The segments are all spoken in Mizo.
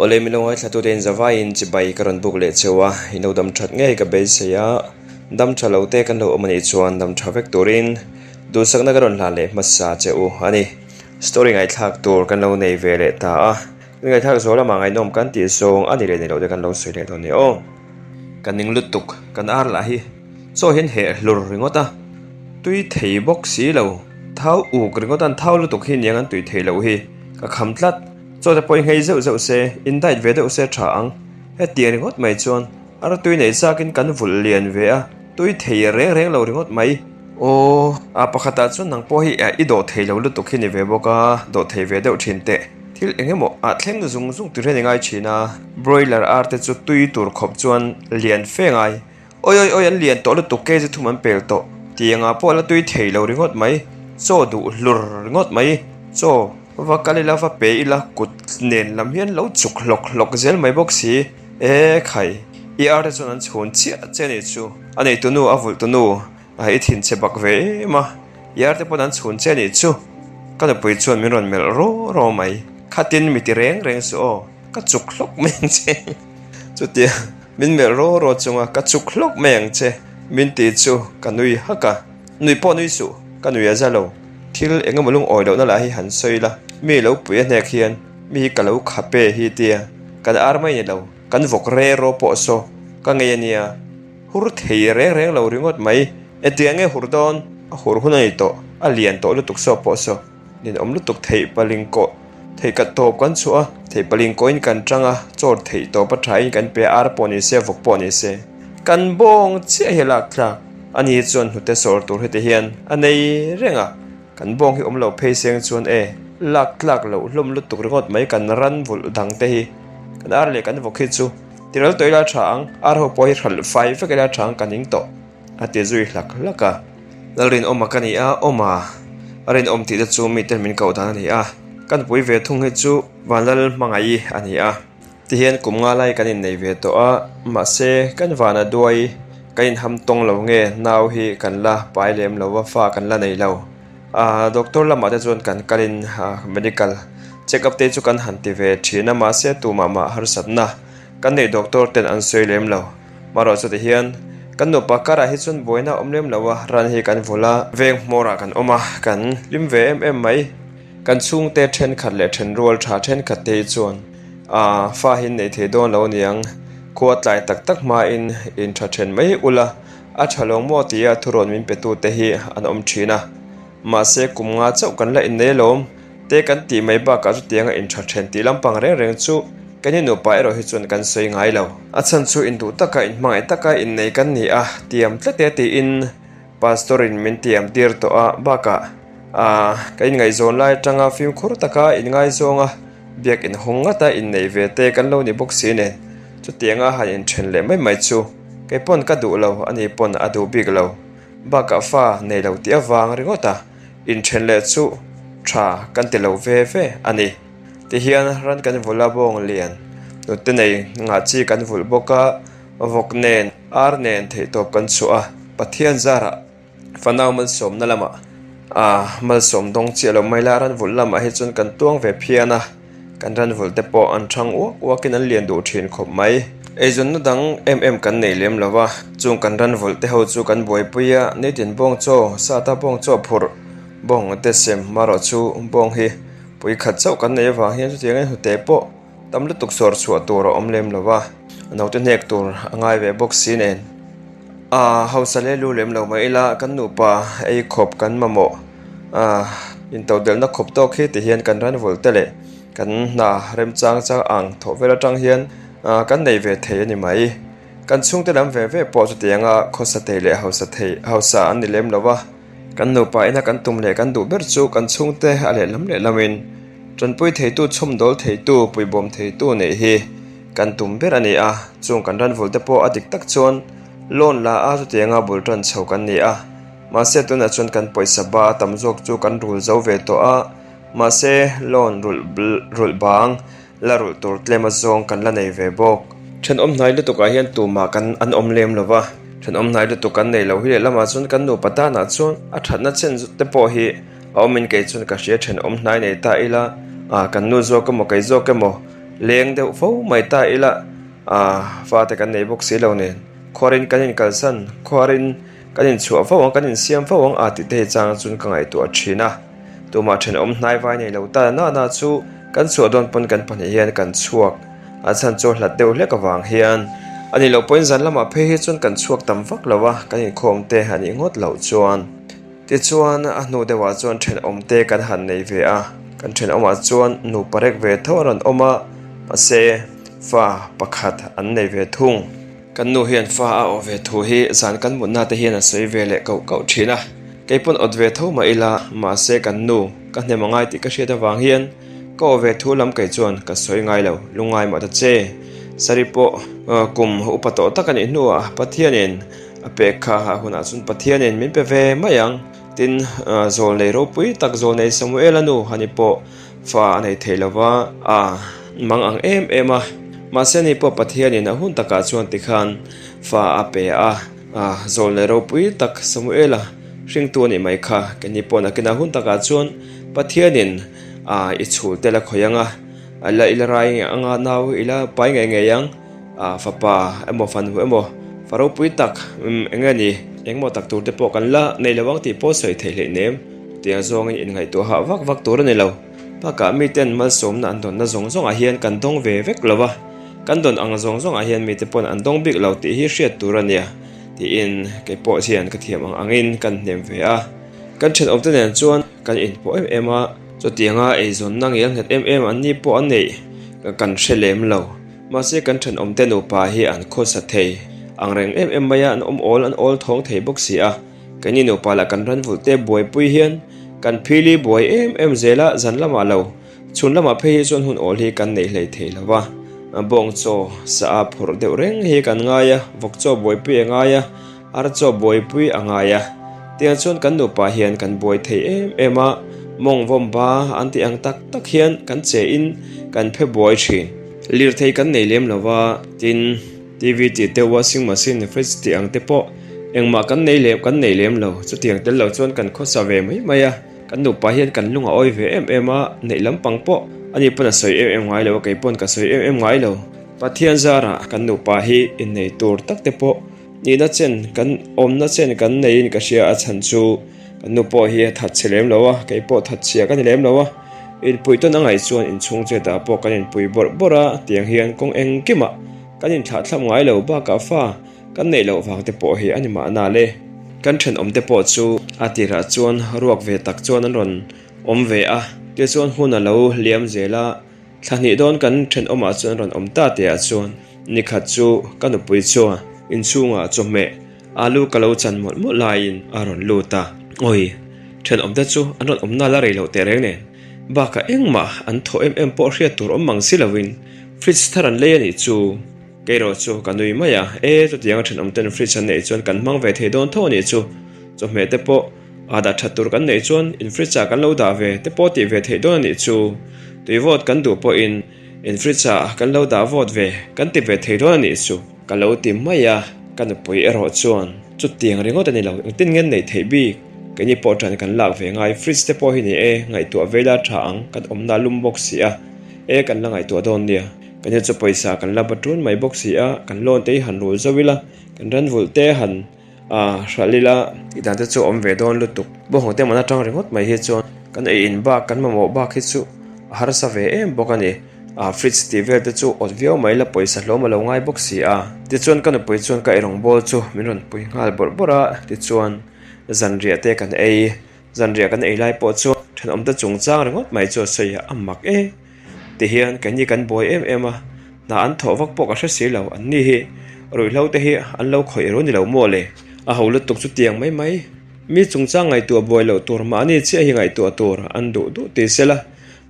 Awle min lo ngaithla tute in zavaiin chibai ka rawn buk leh cheu a, in lo dam that ngei ka beisei a, dam tha lo te kan lo awm anih chuan dam tha vek turin duhsakna ka rawn hlan leh hmasa che u a ni. Story ngaihthlak tur kan lo nei ve leh ta a, kan ngaihthlak zawh lamah ngaihnawm kan tih zawng a ni leh ni loh te kan lo sawi leh dawn ni aw. Ka ning lutuk kan ar lah hi chaw hian heh hlur ringawt a, tui thei bawk si lo, thau uk ringawt a an thau lutuk hi niang an tui thei loh hi ka kham tlat. Chaw te pawh i nghei zeuh zeuh se, in diet ve deuh se tha ang. Hetiang ringawt mai chuan ar tui nei chakin kan vulh lian ve a, tui thei reng reng lo ringawt mai. Aw, a pakhatah chuan nang pawh hi i dawh thei lo lutuk hi ni ve bawk a, dawh thei ve deuh thin teh. Thil eng emaw ah thleng zung zung tur hian i ngai thin a, broiler ar te chu tui tur khawp chuan lian fe ngai. Awi awi awi an lian tawh lutuk kg thum an pel tawh tiang ah pawh la tui thei lo ringawt mai chaw duh hlur ringawt mai chaw va kal ila va pe ila kut nen lam hian lo chuk hlawk hlawk zel mai bawk si e khai i ar te chuan an chhun chiah che anih chu a nei tunu a vulh tunu a i thin che bak ve em a i ar te pawn an chhun che anih chu ka nupui chuan min rawn melh raw raw mai khatin mi ti reng reng suh aw ka chuk hlawk mai ang che chutia. Min melh raw raw chunga ka chuk hlawk mai ang che, min ti chu ka nui hak a. Nui pawh nui suh, ka nui a za lo. Thil eng emaw lungawi lohna lah hi han sawi la, mi lo pui a hnek hian mi hi ka lo khap e hi tia kan ar mai ni lo, kan vawk re raw pawh saw ka ngei a nia. Hur thei reng reng lo ringawt mai, engtiang nge hur dawn? A hur hun a ni tawh, a lian tawh lutuk saw pawh saw. Ninawm lutuk theih paling kawh theih ka tawp kan chhuah a, theih paling kawhin kan tang a, chaw theih tawp a thain kan pe a, ar pawh ni se, vawk pawh ni se. Kan bawng chiah hi a lak thlak. Ani chuan hnute sawr tur heti hian a nei reng a, kan bawng hi awm lo phei seng chuan e, lak tlak loh hlawm lutuk ringawt mai kan ran vulh dang te hi. Kan ar leh kan vawk hi chu tiral tawh ila tha ang, ar ho pawh hi hralh fai vek ila tha ang ka ning tawh. A ti zui hlak hlak a. Lalrinawma ka ni a, Awma, a rinawm tih te chu miten min koh dan a ni a, ka nupui ve thung hi chu Vanlal hmangaih a ni a. Tihian kum nga lai kan innei ve tawh a, mahse kan vana duai kan inham tawng lo nge nau hi kan la pai lem lo va, fa kan la nei lo. A, doctor lamah te chuan kan kalin medical check up te chu kan han ti ve thin a, mahse tumah mah harsatna kan neih doctor ten an sawi lem lo. Marawh chu tihian kan nupa karah hi chuan buaina a awm lem lo a, ran hi kan vul a, veng hmawrah kan awm a, kan hlim ve em em mai. Kan chhungte thenkhat leh thenrual tha thenkhat te hi chuan aah fa hi nei thei dawn lo aniang, khua tlai tak tak hmain in tha then mai ula, a tha lo maw tia thurawn min pe tu te hi an awm thin a. Mahse kum nga chauh kan la innei alawm. Te kan tih mai bakah chutianga intha then tih lampang reng reng chu kan i nupa erawh hi chuan kan sawi ngai lo. A chhan chu induh taka inhmangaih taka innei kan ni a, tiam tlat e tiin Pastor in min tiam tir tawh a, bakah ah ka inngaihzawn lai atanga fimkhur taka inngaizawng a, biak inhawng ngata innei ve te kan lo ni bawk si nen chutianga han inthen leh mai mai chu kei pawn ka duh lo, ani pawn a duh bik lo. Bakah fa nei lo tih avang ringawt a. Inthen leh chu tha kan ti lo ve ve a ni. Tihian ran kan vulh a bawng lian hnute nei ngah chi kan vulh bawk a, vawk nen ar nen theihtawp kan chhuah a, Pathian zarah fanau malsawmna lamah ah malsawm dawng chiah lo mai la ran vulh lamah hi chuan kan tuang ve phian a. Kan ran vulh te pawh an thang uak uakin an lian duh thin khawp mai. Eizawnna dang em em kan nei lem lo va, chung kan ran vulh te ho chu kan buaipui a, nitin bawng chaw, sata bawng chaw phurh, bawng te sem marawh chu bawng hi pui khat chauh kan nei avang hian chutiangin hnute pawh tam lutuk sawr chhuah tur a awm lem lo va, a naute hnek tur a ngai ve bawk si nen. A hausa leh lu lem lo mai ila kan nupa ei khawp kan mamawh a intodelhna khawp tawk hi ti hian kan ran vulh te leh kan hna remchang chang ang thawh vel atang hian kan nei ve thei a ni mai. Kan chhungte lam ve ve pawh chutianga khawsa thei leh hausa thei hausa an ni lem lo va, kan nupa ina kan tum leh kan duh ber chu kan chhungte a lehlam lehlamin tanpui theitu chhawmdawl theitu puibawm theitu neih hi Kan tum ber a ni a, chung kan ran vulh te pawh a dik tak chuan loan la a chutianga bul tan chho kan ni a, mahse tunah chuan kan pawisa ba a tam zawk chu kan rul zo ve tawh a, mahse loan rulh rulh bang la rulh tur tlem a zawng kan la nei ve bawk. Thenawm hnai lutukah hian tumah kan an awm lem lo va, thenawm hnai lutuk kan nei lo hi lehlamah chuan kan nupa tanah chuan a thatna chen te pawh hi a awmin kei chuan ka hria thenawm hnai nei ta ila, ah kan nu zawk emaw kei zawk emaw. Leng deuh fo mai ta ila, ah, fate kan nei bawk si lo nen. Khuarin kan inkalsan, khuarin kan inchhuah fo ang, kan insiam fo ang a tih te hi chang chuan ka ngaihtuah thin a. Tumah thenawm hnaivai nei lo ta na na chu kan chhuah dawn pawn kan pahnih hian kan chhuak a chhan chu hlat deuh hlek avang hian a nih loh pawhin zan lamah phei hi chuan kan chhuak tam vak lo a, kan inkhawm te a nih ngawt loh chuan. Tichuan a hnu deuhah chuan thenawm te kan han nei ve a, kan thenawmah chuan nupa rek ve tho a rawn awm a, mahse fa pakhat an nei ve thung. Kan nu hian fa a awh ve thu hi zan kan mutna te hian a sawi ve leh kauh kauh thin a, kei pawn awt ve tho mah ila, mahse kan nu ka hnem a ngai tih ka hriat avang hian ka awh ve thu lam kei chuan ka sawi ngai lo, lungngai mah ta che. Sari pawh kum upa tawh tak a nih hnuah Pathianin a pek kha a hunah chuan Pathianin min pe ve mai ang. Tin, zawlnei ropui tak zawlnei Samuela nu hani pawh Fa a nei thei lo va, a mang ang em em a. Mahse ni pawh Pathianin a hun takah chuan tikhan fa a pe a, a zawlnei ropui tak Samuela hringtu a nih mai kha. Keini pawh nakin a hun takah chuan Pathianin a i chhul tel a khawih ang a, a la i la rai ang a, nau i la pai ngei ngei ang. A fapa emaw fanu emaw fa ropui tak eng nge ni engmaw tak tur te pawh kan la nei lo ang tih pawh sawi theih hleih nem. Tiang zawngin inngaihtuah hah vak vak tur a ni lo. Bakah miten malsawmna an dawnna zawng zawngah hian kan dawng ve vek lo a, kan dawn ang zawng zawngah hian mite pawn an dawng bik lo tih hi hriat tur a nia tiin kei pawh hian ka thiam ang angin kan hnem ve a. Kan thenawmte nen chuan kan inpawh em em a, chutianga eizawnna ngel nghet em em an ni pawh an neih kan hre lem lo. Mahse kan thenawmte nupa hi an khawsa thei ang reng em em mai a, an awm awl an awl thawng thei bawk si a. Keini nupa lah kan ranvulh te buaipui hian kan phili buai em em zel a, zan lamah lo, chhun lamah phei hi chuan hun awl hi kan neih hlei thei lo va. Bawng chaw sa a phawrh deuh reng hi kan ngai a, vawk chaw buaipui a ngai a, ar chaw buaipui a ngai a. Tiang chuan kan nupa hian kan buai thei em em a, mawng vawm ba an tih ang tak tak hian kan che in kan phe buai thin. Lirthei kan nei lem lo va, tin. TV tih te, washing machine, fridge tih ang te pawh engmah kan nei lem kan nei lem lo. Chutiang tel lo chuan kan khawsa ve mai mai a, kan nupa hian kan lung a awi ve em em a, neih lampang pawh ani pawn a sawi em em ngai lo a, kei pawn ka sawi em em ngai lo. Pathian zarah kan nupa hi innei tur tak te pawh nihna chen kan awmna chen kan neiin ka hria a chhan chu kan nu pawh hi a that chhe lem lo a, kei pawh that chhia ka ni lem lo a, inpui tawn a ngaih chuan inchhung chetah pawh kan inpui bawrh bawrh a, tiang hian kawng engkimah Kan inthlahthlam ngai lo bakah fa kan neih loh vang te pawh hi a ni mahna le. Kan thenawm te pawh chu a tirah chuan ruak ve tak chuan an rawn awm ve a, tichuan hun a lo liam zel a, thla hnih dawn kan thenawmah chuan an rawn awm ta tihah chuan nikhat chu ka nupui chuan inchhungah chawhmeh alu ka lo chan mawlh mawlh laiin a rawn lut a, awi thenawm te chu an rawn awm nal a rei loh tehreng nen bakah engmah an thawh em em pawh hriat tur awm mang si loin Fridge thar an lei a nih chu. Kei erawh chu ka nui mai a, e chutiang a thenawm ten fridge an neih chuan kan hmang ve thei dawn tho a nih chu. Chawhmeh te pawh a dah that tur kan neih chuan in fridge ah kan lo dah ve te pawh tih ve theih dawn a nih chu. Tui vawt kan duh pawhin in fridge ah kan lo dah vawt ve kan ti ve thei dawn a nih chu. Ka lo ti mai a, ka nupui erawh chuan chutiang ringawt a ni lo, engtin nge an neih theih bik? Keini pawh ṭan kan lak ve ngai, fridge te pawh hi ni e, ngaihtuah ve ila ṭha ang, kan awmna a lum bawk si a. E kan la ngaihtuah dawn nia, kan hi chu pawisa kan la bat run mai bawk si a, kan loan te hi han rul zo ila, kan ran vulh te han ah hralh ila. Tih dan te chu awm ve dawn lutuk. Bawnghaw te man atang ringawt mai hi chuan kan ei in bak kan mamawh bak hi chu a harsa ve em bawk a ni. Ah fridge tih vel te chu awt viau mai ila pawisa hlawm a lo ngai bawk si a. Tichuan ka nupui chuan ka eirawng bawl chu min rawn pui nghal bawrh bawrh a, tichuan zanriah te kan ei. Zanriah kan ei lai pawh chuan thenawmte chungchang ringawt mai chu a sawi a, a mak e. Tihian keini kan buai em em a, hna an thawh vak pawh ka hre si lo, an ni hi ruihhlo te hi an lo khawih ru ni lo maw le? A ho lutuk chu tiang mai mai, mi chungchang ngaihtuah buai loh tur mahni chiah hi ngaihtuah tur an duh duh ti sela,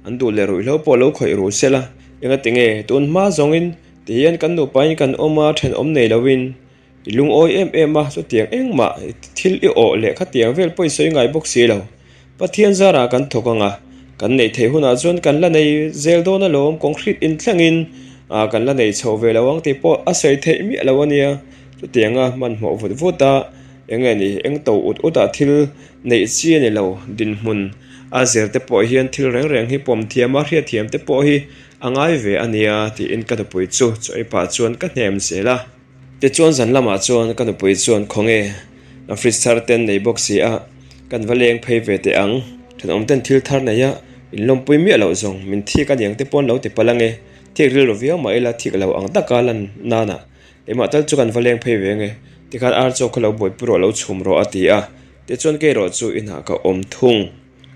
an duh leh ruihhlo pawh lo khawih ru sela, engatinge tun hma zawngin tihian kan nupain kan awm a, thenawm nei loin I lungawi em em a, chutiang engmah thil i awh leh khatiang vel pawh i sawi ngai bawk si lo. Pathian zarah kan thawk ang a, kan neih theih hunah chuan kan la nei zel dawn alawm, concrete in thlengin kan la nei chho ve lo ang tih pawh a sawi theih miah lo a nia. Chutianga hmanhmawh vut vut a, eng nge ni, eng to ut ut ah thil neih chi a ni lo, dinhmun A zir te pawh hian thil reng reng hi pawm thiam a, hriatthiam te pawh hi a ngai ve a nia tiin ka nupui chu chaw ei pah chuan ka hnem zel a. Tichuan zan lamah chuan ka nupui chuan khawnge a fridge thar ten nei bawk si a, kan va leng phei ve teh ang, thenawm ten thil thar nei a in lawmpui miah loh zawng min thik a niang te pawn lo ti palh ange, thik rilru viau mah ila thik lo ang taka lan nana engmah tal chu kan va leng phei ve ange, tikhan ar chaw kha lo buaipui rawh lo chhum rawh a ti a, tichuan kei erawh chu inah ka awm thung.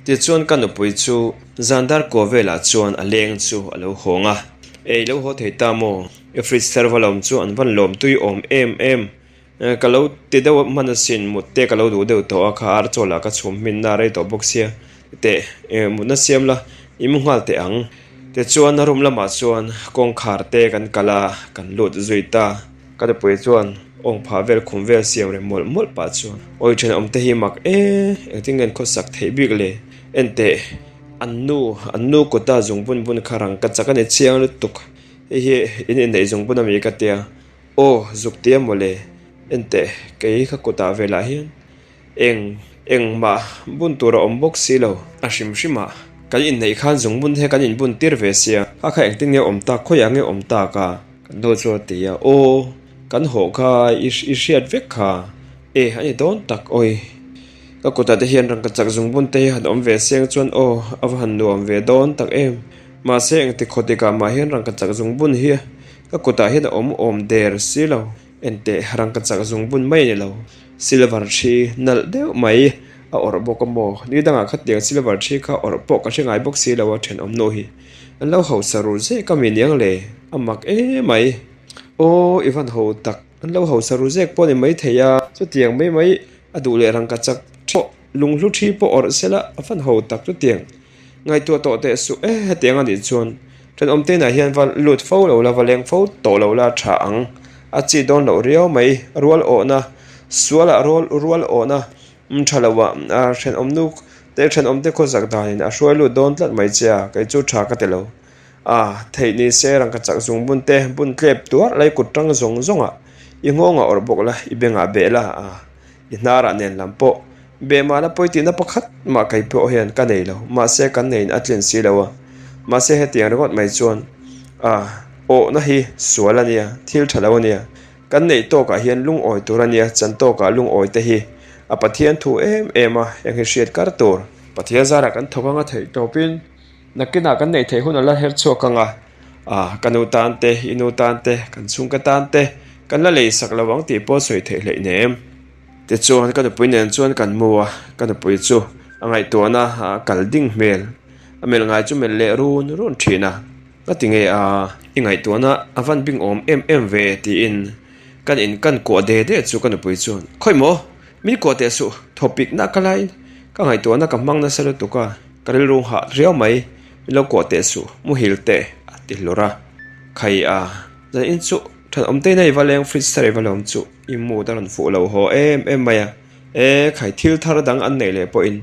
Tichuan ka nupui chu zan dar kua velah chuan a leng chu a lo hawng a, Ei lo haw thei ta maw? I fridge thar va lawm chu an van lawm tui awm em em. Ka lo ti deuh hman asin, mut te ka lo duh deuh tawh a, kha ar chaw lah ka chhum hmin na rei tawh bawk sia. Teh, mutna siam la, i mu nghal teh ang. Tichuan a room lamah chuan kawngkhar te kan kal a, kan lut zui ta. Ka nupui chuan awng phah vel khum vel siam rem mawlh mawlh pah chuan awi thenawm te hi mak e, engtin nge an khawsak theih bik le? Enteh, an nu, an nu kuta zung bun bun kha rang ka chak a ni chiang lutuk, hei hi in inneih zung bun ami ka tia, aw zuk tia mawle, enteh kei ka kutah velah hian Eng, engmah bun tur a awm bawk si lo. A hrim hrim a, kan inneih khan zung bun he kan inbun tir ve sia, kha kha engtin nge awm tak, khawiah nge awm tak a? Kan nu chu a ti a, Aw, kan hawh kha i i hriat vek kha, e a ni dawn tak awi. Ka kutah te hian rangka chak zung bun te hi han awm ve seng chuan aw, a va han nuam ve dawn tak em. Mahse engtik khaw tikah mah hian rangka chak zung bun hi ka kutah hian a awm awm der si lo. Enteh rangka chak zung bun mai a ni lo, silver thi nalh deuh mai a awrh bawk a maw? Ni dangah khatiang silver thi kha awrh pawh ka hre ngai bawk si lo a thenawm nu hi. An lo hausa ru zek a mi niang le, a mak em mai. Aw i van ho tak, an lo hausa ru zek pawh a ni maithei a, chutiang mai mai a duh leh rangka chak pawh lunghlu thi pawh awrh sela a van ho tak chutiang. Ngaihtuah tawh teh suh e, hetiang a nih chuan thenawm te inah hian va lut fo lo la, va leng fo tawh lo la tha ang. A chi dawn loh riau mai, rual awhna, sualah rual rual awhna tha lo ah thenawm nu te thenawm te khawsak danin a hruai lut dawn tlat mai che a, kei chu tha ka ti lo. A, theih ni se rangka chak zung bun te, bun tlep tuar lai kut tang zawng zawng ah i nghawngah awrh bawk la, i bengah beh la a. I hnarah nen lam pawh behmahna pawi tihna pakhat mah kei pawh hian ka nei lo, mahse kan neiin a tlin si lo a, mahse hetiang ringawt mai chuan a awhna hi sual a nia, thil tha lo a nia, kan neih tawkah hian lungawi tur a nia, chan tawkah lungawi te hi a Pathian thu em em a, heng hi hriat kar tur. Pathian zarah kan thawk anga theih tawpin nakinah kan neih theih hun a la her chhuak ang a, a ka nu tan te, i nu tan te, kan chhungka tan te kan la lei sak lo ang tih pawh sawi theih hleih nem. Tichuan ka nupui nen chuan kan mu a, ka nupui chu a ngaihtuahna a kal ding hmel, a melh ngai chu melh leh run run thin a, ka ti nge a, i ngaihtuahna a van bing awm em em ve tiin kan in kan kuah de de chu ka nupui chuan khawi maw min kuah teh suh thawpik nak ka laiin ka ngaihtuahna ka hmang nasa lutuk a, ka rilru hah riau mai min lo kuah teh suh muhil teh a ti hlur a, khai a zan in chu thenawm te in a i va leng fridge thar i va lawm chu. I mood a rawn fuh lo haw em em mai a, e khai thil thar dang an neih leh pawhin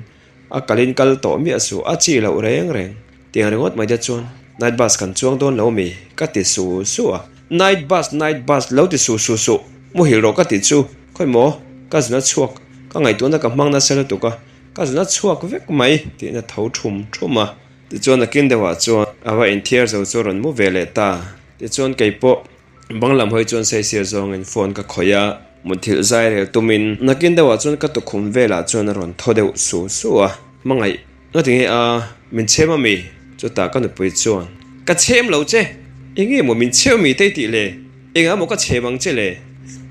a kalin kal tawh miah suh a chi loh reng reng tiang ringawt mai te chuan night bus kan chuang dawn lo mi ka ti su su a, night bus night bus lo ti su su suh muhil rawh ka ti chu khawi maw ka zuna chhuak ka ngaihtuahna ka hmang nasa lutuk a ka zuna chhuak vek mai tihna tho thum thum a tichuan nakin deuhah chuan a va inthiar zo chu a rawn mu ve leh ta tichuan keipawh Bang lam hawi chuan saisir zawngin phone ka khawih a, mutthilh zai rel tumin nakin deuhah chuan ka tukhum velah chuan a rawn thaw deuh su su a, hmangaih nga ti nge a, min chhem a mi? Chutah ka nupui chuan, Ka chhem lo che! Enge maw min chhem mi te i tih le? Engah maw ka chhem ang che le?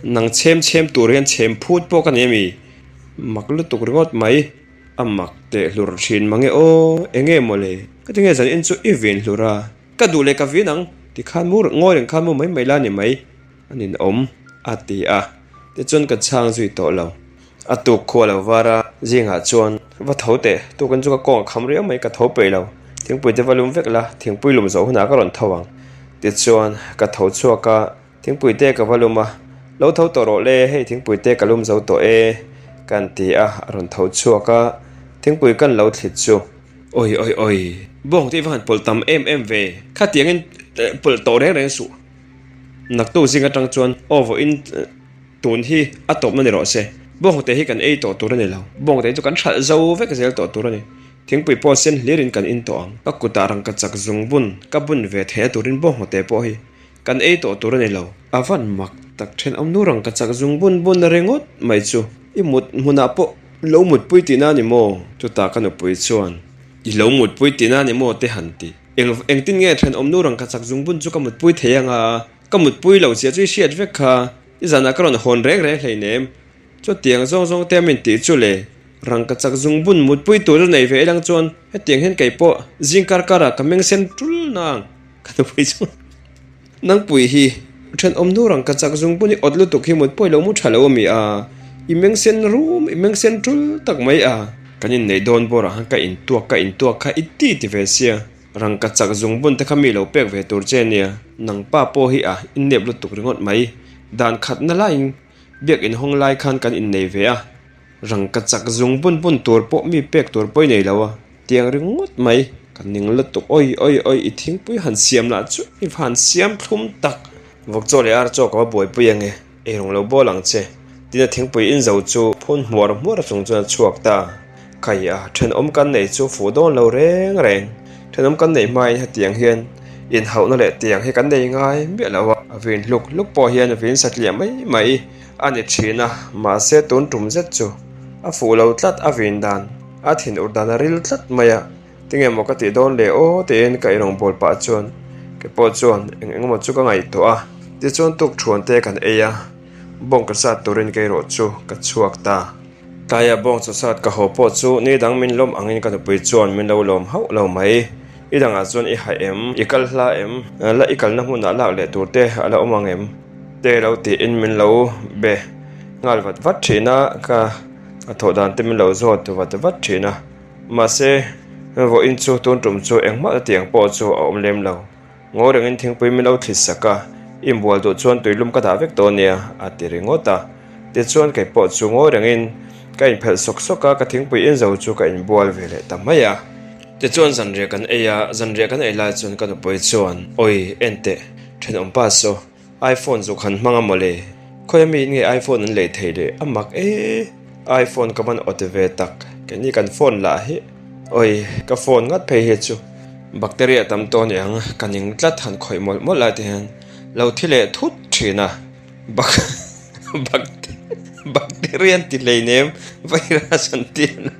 Nang chhem chhem tur hian chhem phut pawh ka nei a mi? Mak lutuk ringawt mai, a mak teh hlur thin mange aw, enge maw le? Ka ti nge zan in chu i vin hlur a? Ka duh leh ka vin ang, ti khan mu ngawi reng khan mu mai mai la ni mai, a ninawm, a ti a. Tichuan ka chhang zui tawh lo. A tuk khua lo var a, zingah chuan va tho teh, tukin chu ka kawng a kham riau mai, ka tho peih lo. Thingpui te va lum vek la, thingpui lum zawh hunah ka rawn tho ang. Tichuan ka tho chhuak a, thingpui te ka va lum a, Lo tho tawh rawh le, hei thingpui te ka lum zo tawh e, kan ti a, a rawn tho chhuak a, thingpui kan lo thlit chu. Oi oi oi, bawng te i va han pawlh tam em em ve, khatiangin pawlh tawh reng reng suh. Naktuk zing atang chuan aw vawiin tun hi a tawpna ni rawh se, bawng te hi kan ei tawh tur a ni lo, bawng te hi chu kan hralh zo vek zel tawh tur a ni. Thingpui pawh sen hlirin kan in tawh ang. Ka kutah rangka chak zung bun ka bun ve theihna turin bawnghnute pawh hi kan ei tawh tur a ni lo. A van mak tak thenawm nu rangka chak zung bun bun ringawt mai chu i mut hmunah pawh lo mutpui tihna a ni maw? Chutah ka nupui chuan i lo mutpui tihna a ni maw te han ti. Eng engtin nge thenawm nu rangka chak zung bun chu ka mutpui thei anga ka mutpui lo chiah chu i hriat vek kha. I zanah ka rawn hawn reng reng hleinem. Chutiang zawng zawng te min tih chu le, rangka chak zung bun mutpui tur nei ve ilang chuan hetiang hian kei pawh zing kar karah ka meng sen tul nang ka nupui chuan Nangpui hi thenawm hnu rangka chak zung bun i awt lutuk hi mutpui lo mu tha lo a mi a, i meng sen rum i meng sen tul tak mai a. Kan inneih dawn bawrah khan ka intuak ka intuak kha i ti ti ve sia, rangka chak zung bun te kha mi lo pek ve tur che nia, nangpa pawh hi a innep lutuk ringawt mai, dan khatna laiin Biak inhawng lai khan kan innei ve a, rangka chak zung bun bun tur pawh mi pek tur pawh i nei lo a, tiang ringawt mai ka ning lutuk awi awi awi i thingpui han siam lah chu i va han siam thlum tak. Vawk chaw leh ar chaw ka va buaipui ange, eirawng lo bawl ang che, tina thingpui inzo chu phun hmuar hmuar chung chuan a chhuak ta. Kai a, thenawm kan nei chu fuh dawn lo reng reng. Thenawm kan neih hmain hetiang hian inhauhna leh tiang hi kan nei ngai miah lo a, a vin hluk hluk pawh hian a vin satliah mai mai a ni thin a, mahse tun tum zet chu a fuh lo tlat a vin dan, a thin ur dan a ril tlat mai a, tinge maw ka tih dawn le aw tiin ka inrawngbâwl pah chuan keipawh chuan eng eng emaw chu ka ngaihtuah a, tichuan tukthuan te kan ei a, bawng ka sat turin keirawh chu ka chhuak ta. Tlaia bawng chawsat ka haw pawh chu ni dang min lawm angin ka nupui chuan min lo lawm hauh lo mai. I dangah chuan i haih em? I kal hla em? La i kalna hmunah lak leh tur te a la awm ang em? Te lo tiin min lo be nghal vat vat thin a, ka thawh dan te min lo zawt vat vat thin a. Mahse, vawiin chu tun tum chu engmah la tiang pawh chu a awm lem lo. Ngaw rengin thingpui min lo thlit sak a, inbual duh chuan tuilum ka dah vek tawh ania, a ti ringawt a. Tichuan kei pawh chu ngaw rengin ka inphelh sawk sawk a, ka thingpui inzo chu ka inbual ve leh ta mai a. Tichuan zanriah kan ei a, zanriah kan ei lai chuan ka nupui chuan, Awi, enteh, thenawm pa saw, iPhone zuk han hmang a mawle, khawi ami in nge iPhone an lei thei le, a mak e, iPhone ka van awt ve tak, keini kan phone lah hi, awi ka phone ngat phei hi chu bacteria tam tawh ni ang, ka ning tlat han khawih mawlh mawlh lai te hian lo thi leh thut thin a, bak bacteria an ti hleinem virus an ti a,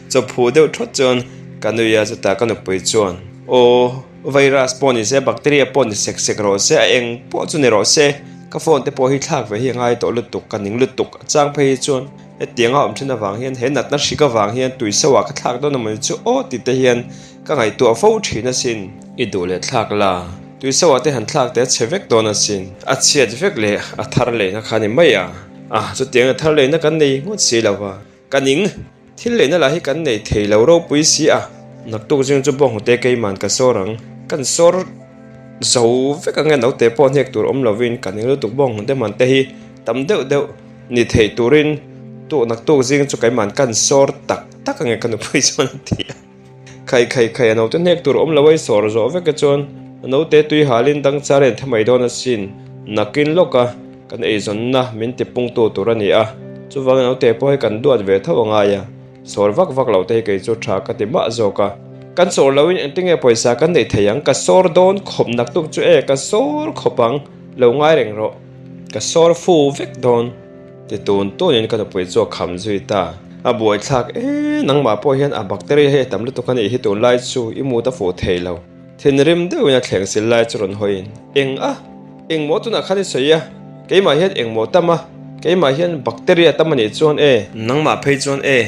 chawphuh deuh thawt chuan ka nui a, chutah ka nupui chuan aw. Virus pawh ni se, bacteria pawh ni sek sek rawh se, a eng pawh chu ni rawh se, ka phone te pawh hi thlak ve hi a ngai tawh lutuk, ka ning lutuk. A chang phei hi chuan hetianga awm thin avang hian he natna hrik avang hian tui so ah ka thlak dawn amaw ni chu aw tih te hian ka ngaihtuah fo thin asin. I duh leh thlak la, tui so ah te han thlak te a chhe vek dawn asin. A chhiat vek leh a thar lehna kha ni mai a, a chutiang a thar lehna kan nei ngawt si lo va. Ka ning, thil lehna lah hi kan nei thei lo ropui si a. Naktuk zing chu bawnghnute keiman ka sawr ang. Kan sawr zo vek ang e, naute pawh hnek tur awm lovin ka ning lutuk bawnghnute man te hi tam deuh deuh ni thei turin tu naktuk zing chu keiman kan sawr tak tak ang e ka nupui chuan a ti a. Khai khai khai a naute hnek tur awm lo a i sawr zawh vek e chuan a naute tui halin dang char en the mai dawn asin. Nakin lawka kan eizawnna min ti pungtu tur a ni a, chuvangin naute pawh hi kan duat ve tho a ngai a, sawr vak vak loh te hi kei chu tha ka ti mah zawk a. Kan sawr loin engtinge pawisa kan neih thei ang, ka sawr dawn khawp naktuk chu e, ka sawr khawp ang, lo ngai reng rawh, ka sawr fu vek dawn. Ti tun tunin ka nupui chu a kham zui ta. A buaithlak e, nangmah pawh hian a bacteria hi a tam lutuk a nih hi tunlai chu i mut a fuh thei lo. Thinrim deuhin a thleng sil lai chu rawn hawiin, Eng a? Eng maw tunah khan i sawi a? Keimah hian eng maw tam a? Keimah hian bacteria tam a nih chuan e. Nangmah phei chuan e,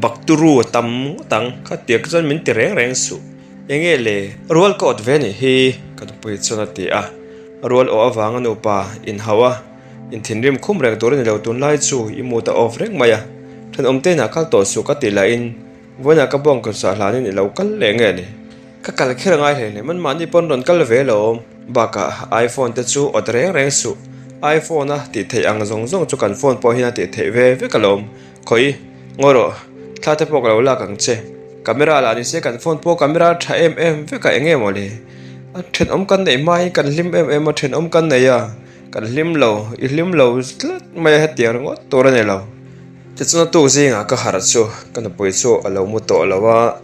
bacturu a tam ngawt ang, khatiang chuan min ti reng reng suh. Enge le? Rual ka awt ve a nih hi, ka nupui chuan a ti a. Rual awh avanga nupa inhauh a. Inthinrim khum reng tur a ni lo tunlai chu i mood a off reng mai a, thenawm te inah kal tawh suh ka tih lahin vawiinah ka bawng kawsah hlanin i lo kal leh nge ni? Ka kal kher a ngai hle hle man mahni pawn rawn kal ve lo bakah iPhone te chu awt reng reng suh iPhone a tih theih ang zawng zawng chu kan phone pawh hian a tih theih ve vek alawm khawi ngawi rawh thla te pawh ka lo lak ang che camera lah ni se kan phone pawh camera tha em em vek a eng nge maw le a thenawm kan neih hmain kan hlim em em a thenawm kan nei a. Kan hlim lo, i hlim lo tlat mai a hetiang ringawt tur a ni lo. Tichuan a tuk zingah ka harh chu ka nupui chu a lo mu tawh lo a.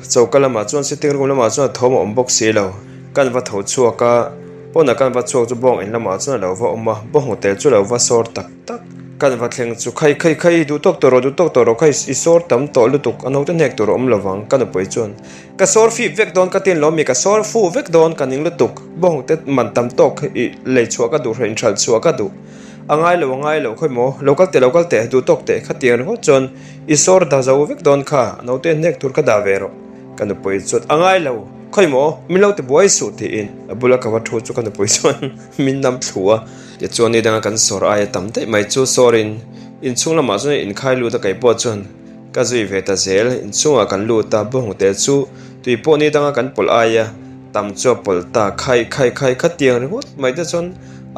Choka lamah chuan sitting room lamah chuan a thawm a awm bawk si lo. Kan va tho chhuak a, pawnah kan va chhuak chu bawng in lamah chuan a lo va awm a, bawnghnute chu a lo va sawr tak tak. Kan va thleng chu khai khai khai duh tawk tawh rawh duh tawk tawh rawh khai i sawr tam tawh lutuk a naute hnek tur a awm lovang ka nupui chuan ka sawr fip vek dawn ka tin lawm mi ka sawr fu vek dawn ka ning lutuk bawnghnute man tam tawk i lei chhuah ka duh hreh inhralh chhuah ka duh a ngai lo a ngai lo khawi maw lo kal teh lo kal teh duh tawk teh khatiang ringawt chuan i sawr da zo vek dawn kha a naute hnek tur ka dah ve rawh ka nupui chuan a ngai lo khawi maw min lo ti buai suh tiin a bula ka va thu chu ka nupui chuan min nam thlu a. Tichuan ni danga kan sawr aia tam daih mai chu sawrin inchhung lamah chuan inkhai lut a kei pawh chuan ka zui ve ta zel. Inchhungah kan lut a, bawnghnute chu tui pawh ni danga kan pawlh aia tam chu a pawlh ta khai khai khai khatiang ringawt mai te chuan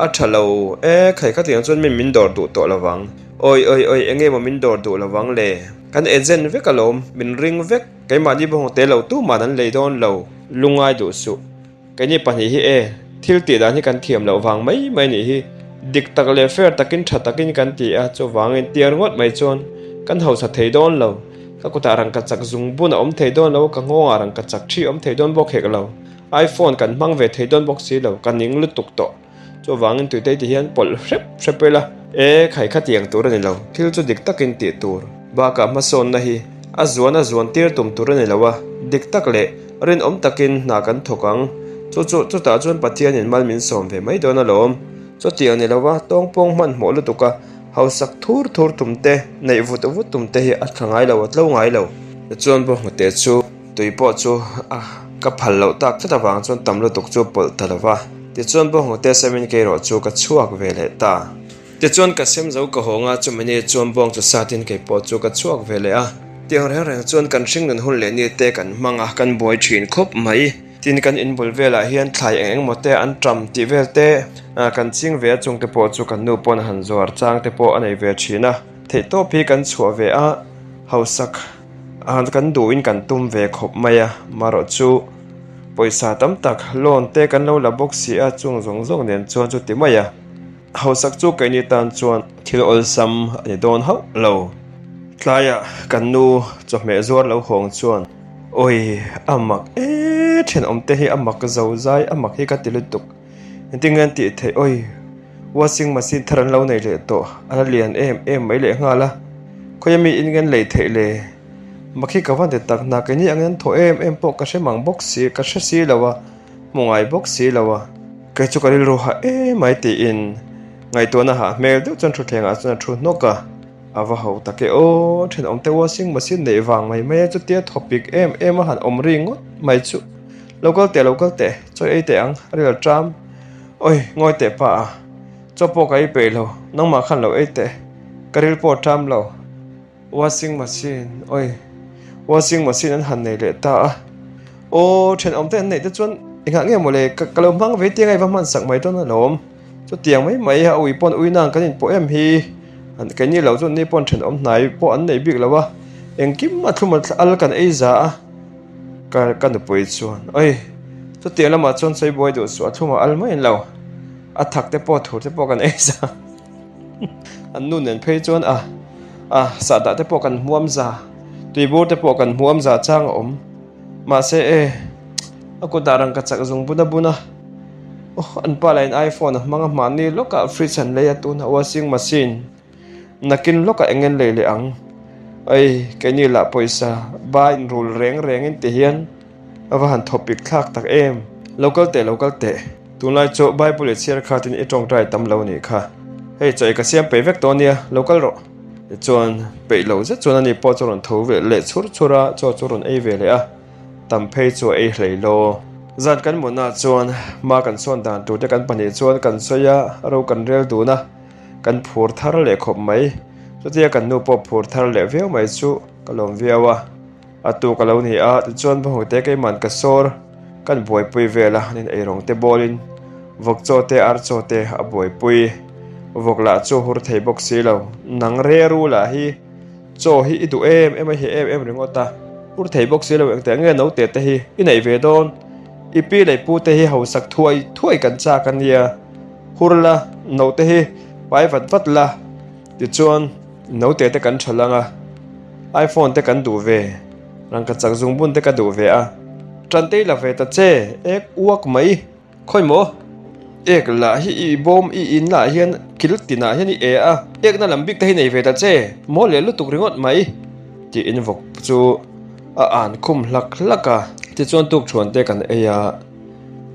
a tha lo e khai khatiang chuan min min dawr duh tawh lovang. Awi awi awi enge maw min dawr duh lovang le? Kan agent vek alawm, min ring vek, keimahni bawnghnute lo tuman an lei dawn lo, lungngai duh suh. Keini pahnih hi e, thil tih dan hi kan thiam loh vang mai mai nih hi. Dik tak leh fair takin tha takin kan ti a, chuvangin tiar ngawt mai chuan kan hausa thei dawn lo. Ka kutah rangka chak zung bun a awm thei dawn lo, ka nghawngah rangka chak thi awm thei dawn bawk hek lo. Iphone kan hmang ve thei dawn bawk si lo, ka ning lutuk tawh. Chuvangin tuitei ti hian pawlh hrep hrep ila. E, khai kha tiang tur a ni lo, thil chu dik takin tih tur. Bakah hmasawnna hi a zuan a zuan tir tum tur a ni lo a, dik tak leh rinawm takin hna kan thawk ang. Chu chu chutah chuan Pathianin mal min sawm ve mai dawn alawm. Chutiang ni lova tawngpawng hmanhmawh lutuk a, hausak thur thur tum te, neih vut vut tum te hi a tha ngai lo, a tlo ngai lo. Tichuan bawnghnute chu. Tui pawh chu a ka phal loh tak tlat avang chuan tam lutuk chu pawlh ta lo va. Tichuan bawnghnute semin kei erawh chu ka chhuak ve leh ta. Tichuan ka sem zo ka hawng a, chumi ni chuan bawng chu satin kei pawh chu ka chhuak ve leh a. Tiang reng reng chuan kan hringnun hun leh ni te kan hmang a, kan buai thin khawp mai. Tin kan inbul velah hian thlai eng eng maw te an ṭam tih vel te kan ching ve a, chungte pawh chu kan nu pawn han zuar chang te pawh a nei ve thin a. Theihtawp hi kan chhuah ve a, hausak. A kan duhin kan tum ve khawp mai a, marawh chu pawisa tam tak loan te kan lo la bawk si a, chung zawng zawng nen chuan chu ti mai a. Hausak chu keini tan chuan thil awlsam a ni dawn hauh lo. Tlaiah kan nu chawhmeh zuar lo hawng chuan awi a mak e thenawm te hi a mak zo zai a mak hi ka ti lutuk. Engtin nge an tih theih awi washing machine thar an lo nei leh tawh a la lian em em mai leh nghal a khawi ami in nge an lei theih le makhi ka van ti tak hna keini ang in an thaw em em pawh ka hre mang bawk si ka hre si lo a hmu ngai bawk si lo a kei chu ka rilru hah em mai tiin ngaihtuahna hah hmel deuh chuan thutthleng ah chuan a thu hnawk a. A va ho tak e aw, thenawm te washing machine neih vang mai mai a chutia thawpik em em a han awm ri ngawt mai chu. Lo kal teh lo kal teh, chawi ei teh ang, a ril ṭam. Awi, ngawi teh pa a, chaw pawh ka ei peih lo, nangmah khan lo ei teh, ka ril pawh a ṭam lo. Washing machine, awi, washing machine an han nei leh ta a. Aw, thenawm te an neih te chuan engah nge mawle, ka lo hmang ve tiang a i va hman sak mai dawn alawm. Chutiang mai mai a ui pawn ui nang kan inpawh em hi an keini lo chuan ni pawn thenawm hnai pawh an nei bik lo a, engkim a thlum al kan ei za a, ka ka nupui chuan oi chutiang lamah chuan sawi buai duh suh a thlum a al mai an lo, a thak te pawh thur te pawh kan ei za an nu nen phei chuan a a sahdah te pawh kan hmuam za tuibur te pawh kan hmuam za chang a awm mahse e a kutah rangka chak zung bun a bun a. Aw an pa lahin iPhone a hmang a mahni lawkah fridge an lei a tunah washing machine nakin lawkah eng en lei leh ang ei keini lah pawisa ba in rul reng reng in ti hian a va han thawpik thlak tak em lo kal teh lo kal teh tunlai chu Bible i chhiar khatin i tawngtai tam lo nih kha hei chaw i ka siam peih vek tawh ania lo kal rawh tichuan peih lo zet chuan ani pawh chu a rawn tho ve leh chhur chhur a chaw chu a rawn ei ve leh a. Tam phei chu a ei hlei lo. Zan kan mutnaah chuan hma kan sawn dan turte kan pahnih chuan kan sawi a, ro kan rel dun a, kan phur thar leh khawp mai. Chutia kan nu pawh phur thar leh viau mai chu ka lawm viau a. A tuk a lo ni a, tichuan Bawngte keiman ka sawr kan buaipui vel a, nin eirawng te bawlin vawk chaw te ar chaw te a buaipui. Vawk lah chu hur thei bawk si lo, nang re ru lah hi. Chaw hi i duh em em a hi em em ringawt a, ur thei bawk si lo engtiang nge naute te hi i neih ve dawn? I pi leh pu te hi hausak thuai thuai kan chak a nia, hur la naute hi pai vat vat la tichuan naute te kan tha lang a, iPhone te kan duh ve. Rangkachak zungbun te ka duh ve a. Tantei la ve ta che, ek uak mai. Khawi maw? Ek lah hi i bawm i in lah hian kil tinah hian i e a, ekna lam bik te hi nei ve ta che, maw leh lutuk ringawt mai tiin vawk chu a an khum hlak hlak a. Tichuan tukthuan te kan ei a,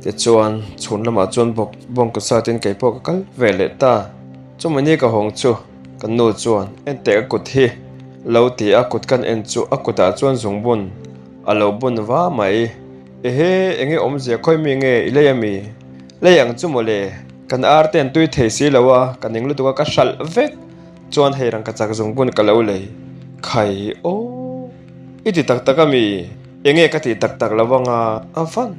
tichuan chhun lamah chuan bawk bawngkaw satin kei pawh ka kal ve leh ta. Chumi ni ka hawng chu kan nu chuan enteh ka kut hi lo ti a, kut kan en chu a kutah chuan zungbun a lo bun va mai. Ehe, enge awmzia khawi mi nge i lei ami? Lei ang chu mawle, kan ar te an tui thei si lo a, ka ning lutuk a ka hralh vek chuan hei rangkachak zungbun ka lo lei. Khai aw, i ti tak tak ami? Enge ka tih tak tak lo anga? A van,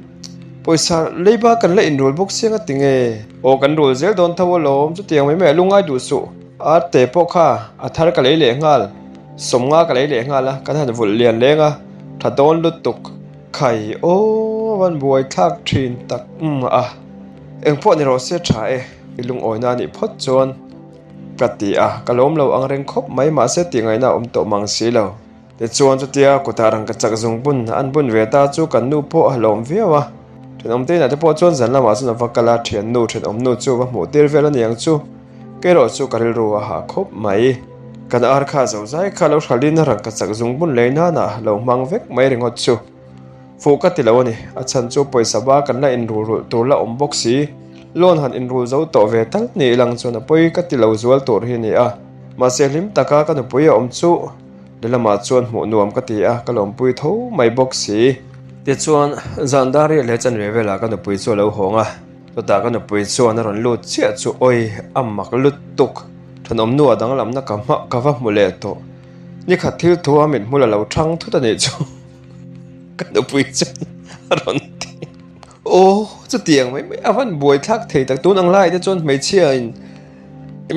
pawisa leiba kan la inrul bawk sia nga ti nge? Aw kan rul zel dawn tho alawm, chutiang mai mai a lungngai duh suh, ar te pawh kha a thar ka lei leh nghal, sawmnga ka lei leh nghal a, kan han vulh lian leng a, tha dawn lutuk. Khai aw van buai thlak thin tak umm a, engpawh ni rawh se tha e, i lungawina a nih phawt chuan ka ti a, ka lawm lo ang reng khawp mai mahse tih ngaihna a awm tawh mang si lo. Tichuan chutia kutah rangka chak zung bun an bun ve ta chu kan nu pawh a lawm viau a, thenawm te inah te pawh chuan zan lamah chuan a va kal a, thiannu thenawm nu chu va hmuh tir vel a ni ang chu, kei erawh chu ka rilru a hah khawp mai. Kan ar kha zo zai kha lo hralin rangka chak zung bun lei nana lo hmang vek mai ringawt chu. Fuh ka ti lo a ni, a chhan chu pawisa ba kan la inrul rulh tur la awm bawk si. Loan han inrul zo tawh ve tal ni ilang chuan a pawi ka ti lo zual tur hi a ni a. Mahse hlim taka ka nupui a awm chu lehlamah chuan hmuh nuam ka ti a, ka lawmpui tho mai bawk si. Tichuan, zan dar riah leh chanve velah ka nupui chu a lo hawng a, chutah ka nupui chuan a rawn lut chiah chu awi a mak lutuk. Thenawmnu a danglamna ka hma ka va hmu leh tawh. Nikhat thil thu a mithmul a lo thang thut a nih chu ka nupui chuan a rawn ti. Aw chutiang mai mai a van buai thlak thei tak tun ang lai te chuan hmeichhia in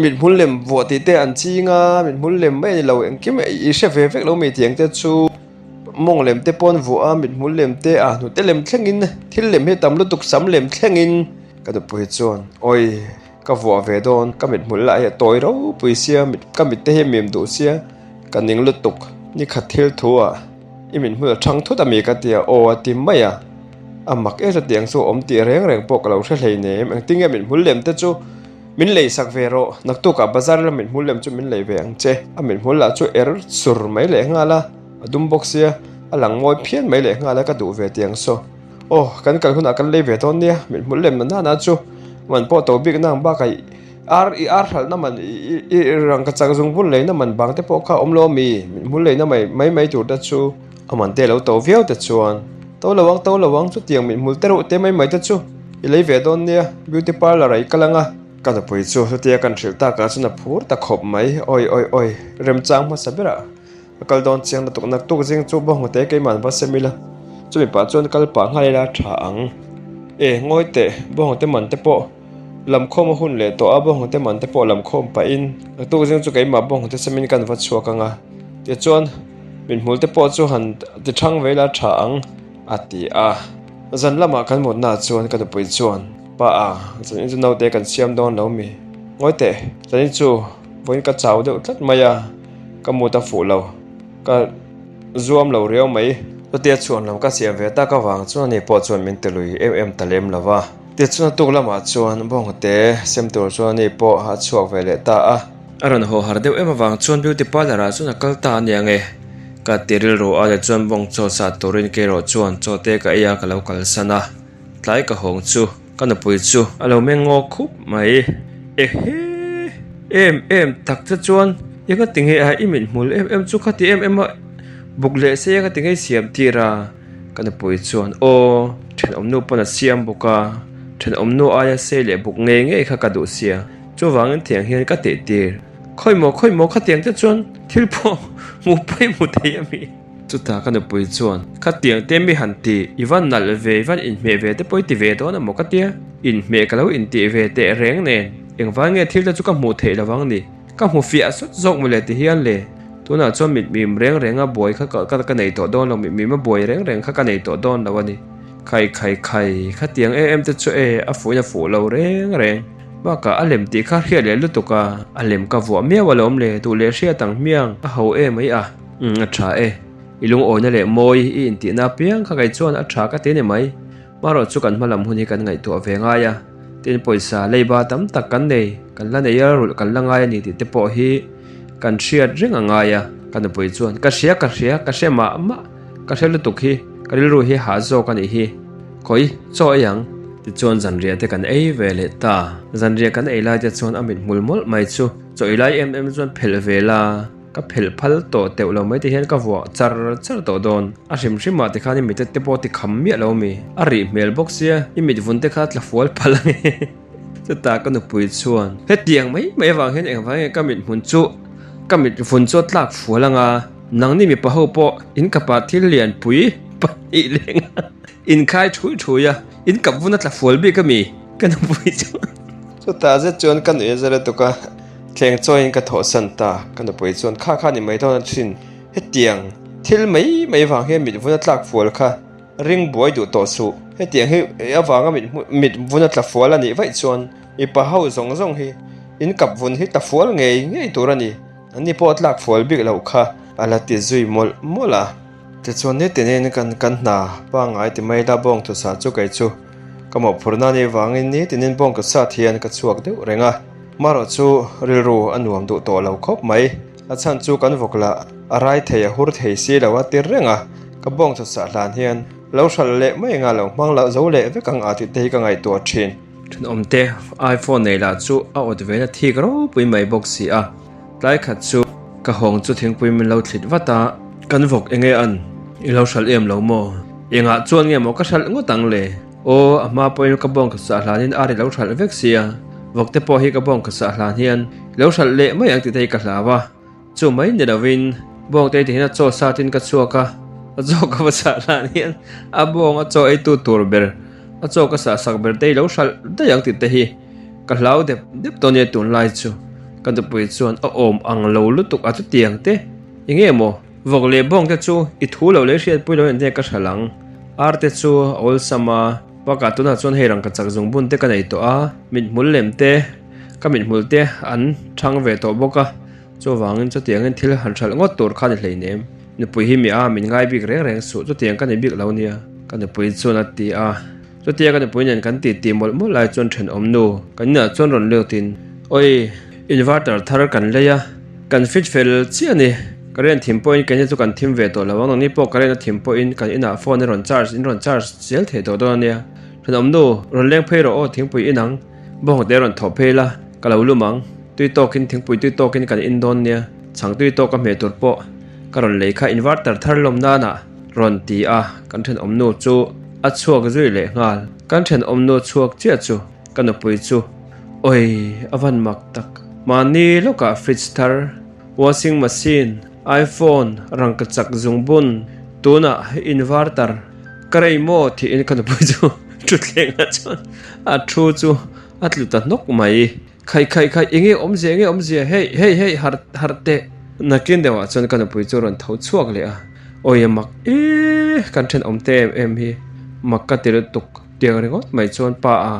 mithmul lem vuah tih te an ching a mithmul lem mai a ni lo engkim i hre ve vek lo mai tih ang te chu mawng lem te pawh an vuah a mithmul lem te a hnute lem thleng in thil lem hi a tam lutuk sam lem thleng in ka nupui chuan awi. Ka vuah ve dawn, ka mit hmul lah hi a tawi ropui sia, ka mit te hi a mim duh sia, ka ning lutuk. Ni khat thil thu ah i mit hmul a thang thut a mi ka ti a, aw a ti mai a, a mak em chutiang chu awm tih reng reng pawh ka lo hre hlei nem, engtin nge mit hmul lem te chu min lei sak ve rawh, naktuk ah bazar ila mit hmul lem chu min lei ve ang che, a mit hmul lah chu er sur mai leh nghal a, a dum bawk sia, a lang mawi phian mai leh nghal a ka duh ve tiang saw. Aw, kan kal hunah kan lei ve dawn nia, mit hmul lem na nana chu man pawh to bik nang bakah i ar i ar hralhna man i i rangka chak zung bul leina man bang te pawh kha a awm lo ami, mit hmul leina mai mai mai tur te chu a man te lo to viau te chuan to lo ang to lo ang chutiang mit hmul te reuh te mai mai te chu i lei ve dawn nia, beauty parlour ah i kal anga. Ka nupui chu chutia kan hrilh takah chuan a phur ta khawp mai, awi awi awi remchang hmasa berah. Ka kal dawn chiang lutuk naktuk zing chu bawnghnute keimah va sem ila, chumi pah chuan kal pah nghal ila tha ang. E, ngawi teh, bawnghnute man te pawh lam khawm a hun leh tawh a, bawnghnute man te pawh lam khawm pahin naktuk zing chu keimah bawnghnute semin kan va chhuak ang a, tichuan mithmul te pawh chu han ti thang ve ila tha ang a ti a. Zan lamah kan mutnaah chuan ka nupui chuan, Pa a, zanin chu naute kan siam dawn lo mi? Ngawi teh, zanin chu vawiin ka chau deuh tlat mai a. Ka mut a fuh lo, ka zuam lo riau mai. Chutia chhuan lam ka siam ve tak avang chuan ani pawh chuan min ti lui em em ta lem lo va. Tichuan a tuk lamah chuan bawngte sem tur chuan ani pawh a chhuak ve leh ta a. A rawn haw har deuh em avang chuan beauty parlour ah chuan a kal ta aniang e. Ka ti rilru a, tichuan bawng chaw sat turin kei erawh chuan chaw te ka ei a ka lo kalsan a. Tlai ka hawng chu ka nupui chu a lo meng ngaw khup mai. Ehe! Em em tak che chuan i ka ti ngei a, i mithmul em em chu kha ti em em a, buk leh sei a ka ti ngei siam tir a. Ka nupui chuan aw, thenawmnu pawn a siam bawk a, thenawmnu aia sei leh buk ngei ngei kha ka duh sia, chuvangin thiang hian ka tih tir. Khawi maw khawi maw khatiang te chuan thil pawh hmuh pawi hmu thei a mi. Chutah ka nupui chuan, Khatiang te mi han ti, i va nalh ve, i van inhmeh ve te pawh i ti ve dawn a maw ka tia, inhmeh ka lo intih ve teh reng nen, engvang nge thil te chu ka hmuh theih lo vang ni, ka hmu fiah sawt zawk maw le ti hian le, tunah chuan mitmim reng renga buai kha ka ka nei tawh dawn lo, mitmima buai reng reng kha ka nei tawh dawn lo a ni. Khai khai khai, khatiang em em te chu e, a fuhin a fuh lo reng reng. Bakah a lem tih kha hriat leh lutuk a, a lem ka vuah miau alawm le, duh leh hriat ang hmiang, a ho em mai a. Umm a tha e. I lungawina leh mawi i intihna apiang kha kei chuan a tha ka ti a ni mai. Hmarawh chu kan hmalam hun hi kan ngaihtuah ve ngai a, tin pawisa leiba tam tak kan nei, kan la nei a, rulh kan la ngai a ni tih te pawh hi kan hriat reng a ngai a. Ka nupui chuan, Ka hria, ka hria, ka hre mah mah, ka hre lutuk hi, ka rilru hi hah zawk a nih hi. Khawi, chaw ei ang. Tichuan zanriah te kan ei ve leh ta. Zanriah kan ei lai te chuan a mit hmul mawlh mai chu chaw ei lai em em chuan phelh ve la. Ka phelh phal tawh teuh lo mai te hian ka vuah char char tawh dawn. A hrim hrim ah tikhan i mit te pawh ti kham miah lo mi. A rih hmel bawk sia, i mit vun te kha tla fual phal a nge. Chutah ka nupui chuan, Hetiang mai mai avang hian engvang nge ka mit hmun chu ka mit vun chu a tlak fual anga, nangni mipa ho pawh in kapah thil lianpui pahnih leng a inkhai thui thui a, in kap vun a tla fual bik a mi? Ka nupui chuan. Chutah zet chuan ka nuih a za lutuk a. Thleng chawiin ka thawhsan ta, ka nupui chuan kha kha ni mai dawn a thin. Hetiang thil mai mai vang hian mit vun a tlak fual kha ring buai duh tawh suh. Hetiang hi avanga mit mit vun a tla fual a nih vaih chuan mipa ho zawng zawng hi in kap vun hi tla fual ngei ngei tur a ni. Anni pawh a tlak fual bik loh kha a la ti zui mawlh mawlh a. Tichuan nitinin kan kan hna pangngai ti mai la bawng thusa chu kei chu ka mawhphurhna a nih vangin nitinin bawng thusa hian ka chhuak deuh reng a. Marawh chu rilru a nuam duh tawh lo khawp mai. A chhan chu kan vawk lah a rai thei a hur thei si lo a tir reng a, ka bawng chawchah hlan hian lo hralh leh mai anga lo hmang loh zo leh vek ang a tih te hi ka ngaihtuah thin. Thenawmte iPhone nei lah chu a awt ve na thik ropui mai bawk si a, tlai khat chu ka hawng chu thingpui min lo thlit vat a, kan vawk enge an i lo hralh em lo maw? Engah chuan nge maw ka hralh ngawt ang le? Aw, a hma pawhin ka bawng ka sah hlanin ar i lo hralh vek sia, vawkte pawh hi ka bawng ka sah hlan hian i lo hralh leh mai ang tih te hi ka hlau a. Chu mai ni lovin bawngte ti hian a chaw satin ka chhuak a, a chaw ka va sah hlan hian a bawng a chaw eitu tur ber, a chaw ka sah sak ber te i lo hralh daih ang tih te hi ka hlau dep dep dawn nia tunlai chu. Ka nupui chuan a awm ang lo lutuk a chutiang te, enge maw? Vawk leh bawng te chu i thu lo leh hriatpui lo en te ka hralh ang. Ar te chu a awlsam a, bakah tunah chuan hei rangka chak zung bun te ka nei tawh a, mithmul lem te, ka mithmul te an thang ve tawh bawk a, chuvangin chutiangin thil han hralh ngawt tur kha ni hleinem. Nupui hi mi a, min ngai bik reng reng suh, chutiang ka ni bik lo nia, ka nupui chuan a ti a. Chutia ka nupui nen kan titi mawlh mawlh lai chuan thenawm nu kan inah chuan rawn lutin, Awi, inverter thar kan lei a, kan fit fel chiah a ni. Current thim pawhin keini chu kan thim ve tawh lo ang, nangni pawh current a thim pawhin kan inah phone i rawn charge in rawn charge zel thei tawh dawn a nia. Thenawm nu, rawn leng phei rawh aw, thingpui in ang, bawngte rawn thawh phei la, ka lo lum ang, tui tawkin thingpui tui tawkin kan in dawn nia, chhang tui tawk a hmeh tur pawh ka rawn lei kha inverter thar lawm nanah. Rawn ti a, kan thenawmnu chu a chhuak zui leh nghal. Kan thenawmnu chhuak chiah chu ka nupui chu, Awi, a van mak tak. Mahni lawkah fridge thar, washing machine, iPhone, rangkachak zungbun, tunah inverter, ka rei maw tiin ka nupui chu thutthlengah chuan a thu chu a tlu ta hnawk mai. Khaih khaih khaih, enge awmzia, enge awmzia, hei, hei, hei, harh, harh teh. Nakin deuhah chuan ka nupui chu a rawn tho chhuak leh a, Awi a mak e, kan thenawm te em em hi, mak ka ti lutuk tiang ringawt mai chuan pa a,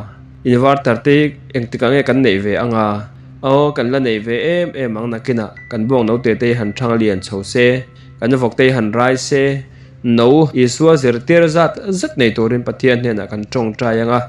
inverter te hi engtikah nge kan neih ve anga, aw kan la neih ve em em ang nakinah kan buang note te hi han thang lian chho se, kan vawk te hi han rai se, no Isua zirtir zat zet nei turin Pathian hnenah kan tawngtai anga.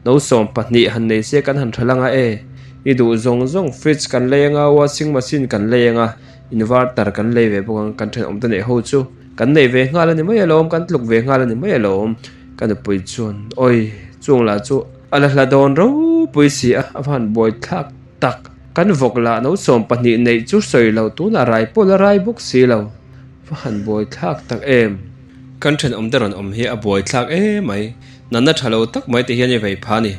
No 12 han nei se kan han tha lang a e. I duh zawng zawng fridge kan lei anga, washing machine kan lei anga, inverter kan lei ve bawk ang, kan thenawm te neih ho chu kan nei ve nghal a ni mai alawm, kan tluk ve nghal a ni mai alawm. Ka nupui chuan awi chung lah chu a la hla dawn ropui si a, a va han buai thlak tak. Kan vawk lah no 12 neih chu sawi lo tunah rai pawh la rai bawk si lo, va han buai thlak tak em. Kan thenawm te rawn awm hi a buai thlak emai. Natna tha lo tak mai te hian i vei phah a ni.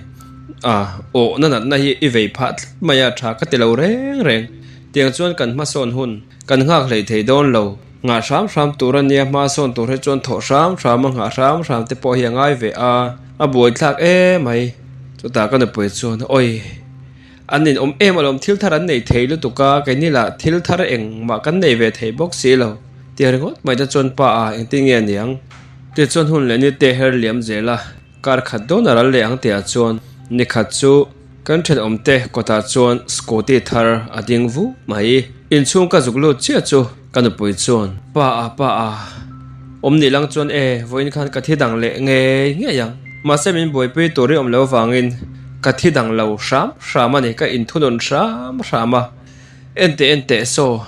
A, awhna natna hi i vei phah tlat mai a, tha ka ti lo reng reng. Tiang chuan kan hmasawn hun kan nghak hlei thei dawn lo. Nghah hram hram tur a nia, hmasawn tur hi chuan thawh hram hram a, nghah hram hram te pawh hi a ngai ve a, a buaithlak emai. Chutah ka nupui chuan, Awi, an ninawm em alawm, thil thar an nei thei lutuk a, keini lah thil thar engmah kan nei ve thei bawk si lo. Tiang ringawt mai te chuan pa a, engtin nge aniang? Tichuan hun leh ni te her liam zel a, kar khat dawn a ral leh ang tihah chuan ni khat chu kan thenawm te kawtah chuan scooty thar a ding vu mai. Inchhung ka zuk lut chiah chu ka nupui chuan, Pa a, pa a, Awm nih lang chuan e, vawiin khan ka thi dang leh ngei ngei ang. Mahse min buaipui tur i awm lo vangin ka thi dang lo hram hram a ni, ka inthunun hram hram a. Enteh enteh saw,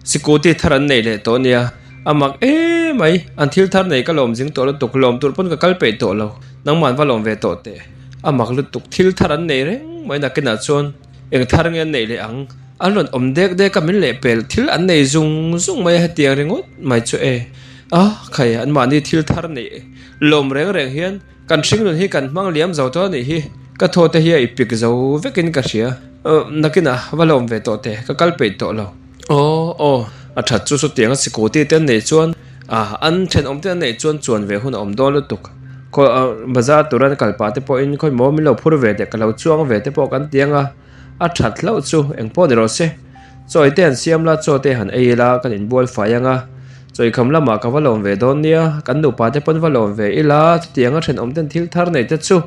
Sikuti thar an nei leh tawh nia, a mak emai, an thil thar nei ka lawm zing tawh lutuk, lawm tur pawn ka kal peih tawh lo, nangman va lawm ve tawh teh, a mak lutuk, thil thar an nei reng mai nakinah chuan eng thar nge an neih leh ang, an rawn awm dek dek a min lehpel thil an nei zung zung mai a hetiang ringawt mai chu e, a khai anmahni thil thar neih lawm reng reng hian Kan hringnun hi kan hmang liam zo tawh a nih hi. Ka thaw te hi a ipik zo vekin ka hria. Nakinah va lawm ve tawh teh, ka kal peih tawh lo. Aw aw, a that chu chutiang a sikuti te an neih chuan ah an thenawm te an neih chuan chuan ve hun a awm dawn lutuk. Khaw bazar tura an kal pah te pawhin khawi maw min lo phur ve teh ka lo chuang ve te pawh kan ti ang a, a that hlauh chu engpawh ni rawh se. Chawi te han siam la, chaw te han ei ila kan inbual fai ang a. Chawikham lamah ka va lawm ve dawn nia, kan nupa te pawn va lawm ve ila, chutianga thenawm ten thil thar nei te chu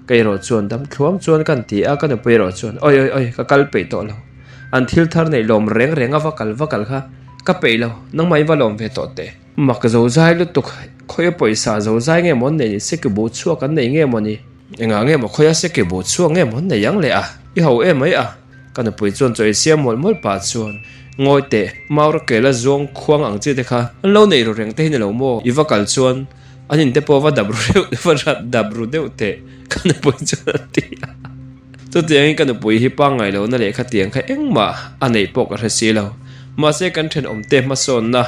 ka erawh chuan dam thluam chuan kan ti a, ka nupui erawh chuan awi awi awi ka kal peih tawh lo, an thil thar neih lawm reng reng a va kal va kal kha ka peih lo, nangmah in va lawm ve tawh teh. Mak zo zai lutuk, khawia pawisa zo zai nge maw an nei ni, sekibu chhuak an nei nge maw ni, engah nge maw khawia sekibu chhuak nge maw an nei ang leh a, i ho em mai a. Ka nupui chuan chaw ei siam mawlh mawlh pah chuan, Ngawi teh, Maura kela zuang khuang ang chi te kha an lo nei ru reng te hi ni lo maw? I va kal chuan an in te pawh va dap ru deuh va rat dap ru deuh teh, ka nupui chuan a ti a. Chutiangin ka nupui hi pangngai lohna leh khatiang kha engmah a neih pawh ka hre si lo. Mahse kan thenawmte hmasawnna